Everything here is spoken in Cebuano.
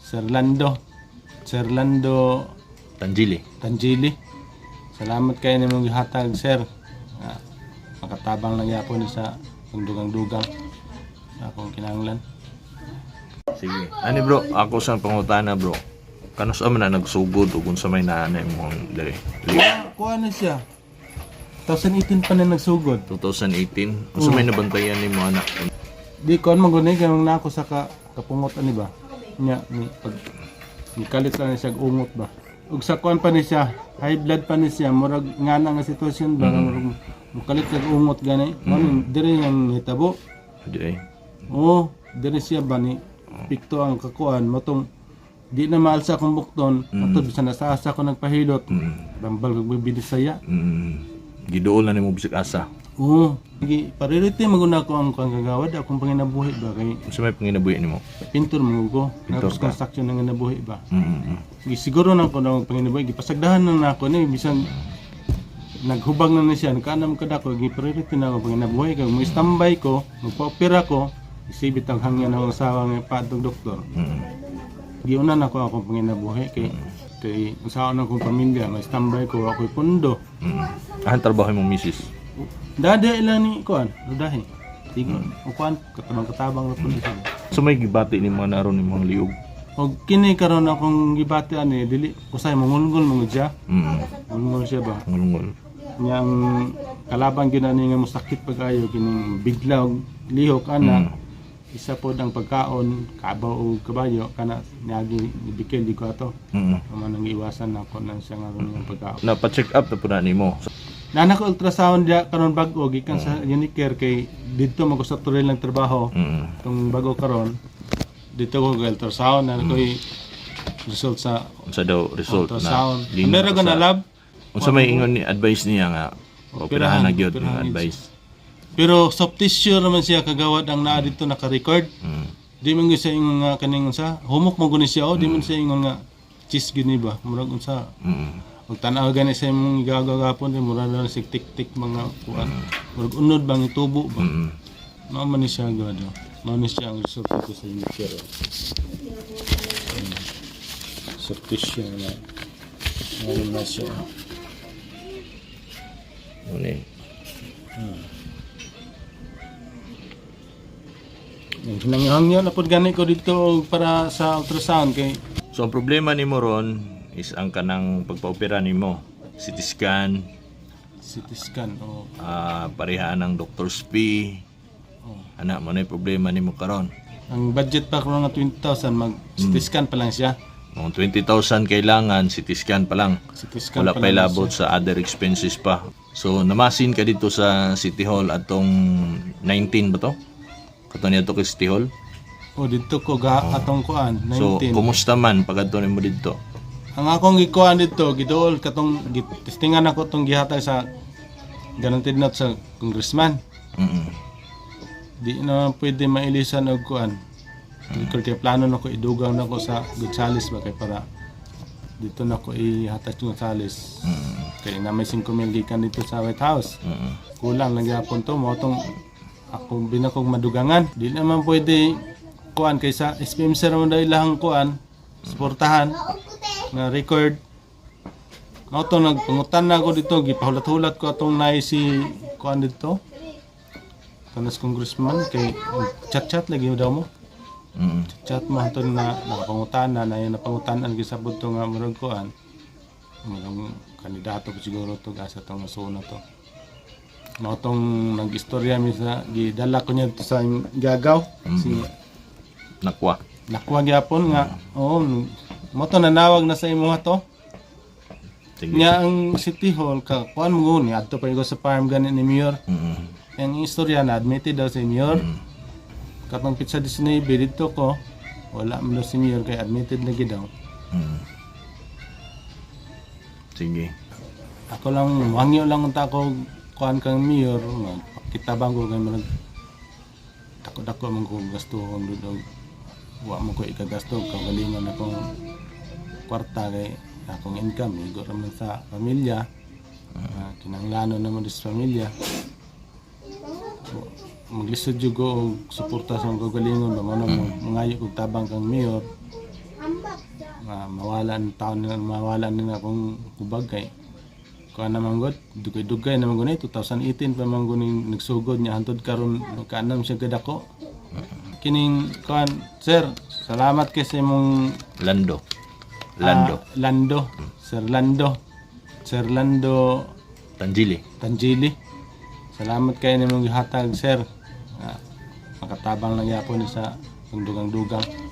Sir Lando. Sir Lando Tanjili. Tanjili. Salamat kayo nimong gihatag, sir. Nga, makatabang lang yapon ni sa pagdugang-dugang sa akong kinahanglan. Sige. Ani bro, ako sa pangutana, bro. Kanus man na nagsugod ug unsa may naa na imong diri? Kuha na siya. 2018 pa na nagsugod. 2018. Unsa may nabantayan nimo anak? Di ko man guni kay na ako sa kapungot ani ba. Nya ni pag ni kalit lang ni siya og ungot ba. Ug sa kuan pa ni siya, high blood pa ni siya, murag ngana nga sitwasyon ba, murag mukalit og ungot gani. Mao ni dire ang hitabo. Di ay. Oo, dire siya ba ni pikto ang kakuan mo tong di na maalsa akong bukton, mm. Bisan nasa asa ko nagpahilot. Rambal kog binisaya. Giduol na nimo bisag asa. Oo. Sige, paririte maguna ko ang kuan kagawad akong panginabuhi ba kay Unsa may panginabuhi nimo? pintor mo ko. Pintor Tapos ka. construction ang ginabuhi ba. Sige, siguro na ko na ang panginabuhi gipasagdahan na nako ni bisan naghubag na ni siya nagkaanam kada ko gipriority na ako panginabuhi kay mo standby ko magpa-opera ko isibit ang hangyan ang asawa nga padong doktor. Giuna na ko akong panginabuhi kay kay usaon akong pamilya may standby ko ako'y pundo. Ang trabaho imong misis. Dada ilan ni kuan rudahi. Tigo o kuan katabang-katabang ra pud siya. So may gibati nimo na aron imong liog. Og kini karon akong gibati ani dili usay mongulgol mo siya. Mongulgol siya ba. Ngulngol. Nya ang kalaban gyud ani nga mosakit pag-ayo kining bigla og lihok ana. Isa pod ang pagkaon, kabaw og kabayo kana niagi gibikil di ko ato. Amo nang iwasan nako na siya nga ron nga pagkaon. Napa-check up na po na nimo. Nana ko ultrasound dia karon bag-o gikan sa Unicare kay didto man ko sa tuloy lang trabaho. Tong bago karon dito ko ga ultrasound na ko'y result sa Unsa daw result na? ultrasound. lino Meron ko na lab. Unsa may ingon ni advice niya nga operahan na gyud Operahan nga advice. Pero soft tissue naman siya kagawad ang naa dito naka-record. Di man gyud sa ingon nga kaning unsa, humok mo guni siya o di man siya ingon nga cheese gyud ni ba. Murag unsa. Ug tan-aw gani sa imong gagagapon di murag na sig tik-tik mga kuan. Murag unod bang itubo ba. Mao man ni siya gado. Mao ni siya ang result dito sa Unicare. Soft tissue na. Mao na siya. Ano eh? Nanghangyo na pud gani ko dito og para sa ultrasound kay So ang problema nimo ron is ang kanang pagpaopera nimo. CT scan, CT scan o parehaan ng doctor's fee. Ana mo na yung problema nimo karon. Ang budget pa karon nga 20,000 mag CT scan pa lang siya. Kung 20,000 kailangan, CT scan pa lang. CT scan Wala pa pa lang ilabot sa other expenses pa. So namasin ka dito sa City Hall atong 19 ba to? Kato niya to kay City Hall. O dito ko ga atong kuan 19. So kumusta man pag adto nimo didto? Ang akong gikuan dito giduol katong gitestingan ako tong gihatag sa guaranteed note sa congressman. Di na pwede mailisan og kuan. Record kay plano na ko idugang na ko sa Gonzales ba kay para dito na ko ihatag sa Gonzales. Kay na may 5,000 gikan dito sa White House. Kulang lang gyapon to mo tong akong binakong madugangan. Di naman pwede kuan kay sa SPMC raman daw ilahang kuan suportahan na record. Mao to nagpangutan na ako dito gipahulat-hulat ko atong naay si kuan dito. Tanas congressman kay chat-chat lagi daw mo. Chat mo hantod na nakapangutan na na napangutanan gisabot to nga murag kuan. Murag kandidato po siguro to asa tong nasuna to. Mao tong nag-istorya mi sa gidala ko niya to sa Gagaw si Nakwa. Nakuha gyapon nga oo mo to nanawag na sa imo to. Sige. Nya ang City Hall ka kuan mo ni adto pa ko sa farm gani ni Mayor. Ang istorya na admitted daw si Mayor. Katong pizza 19 dito ko wala man daw si Mayor kay admitted lagi daw. Sige. Ako lang wangyo lang unta ko kuan kang Mayor kitabang ko kay murag dako-dako man ko gasto kong dudog wa man ko ikagasto kagalingon akong kwarta kay akong income igo ra man sa pamilya. Kinahanglanon naman dis pamilya. So, maglisod jud ko og suporta sa akong kagalingon ba mo na mangayo kog tabang kang mayor. Nga mawala ang taon na mawala na akong kubag kay kuan naman gud, dugay-dugay naman gud ni, 2018 pa man gud ning nagsugod niya, hantod karon nagkaanam siya kadako. Kining kuan, sir, salamat kay sa imong Lando. Lando. Ah, Lando, Sir Lando, Sir Lando Tanjili. Tanjili. Salamat kayo nimong gihatag, sir. Makatabang lang yapon ni sa dugang-dugang.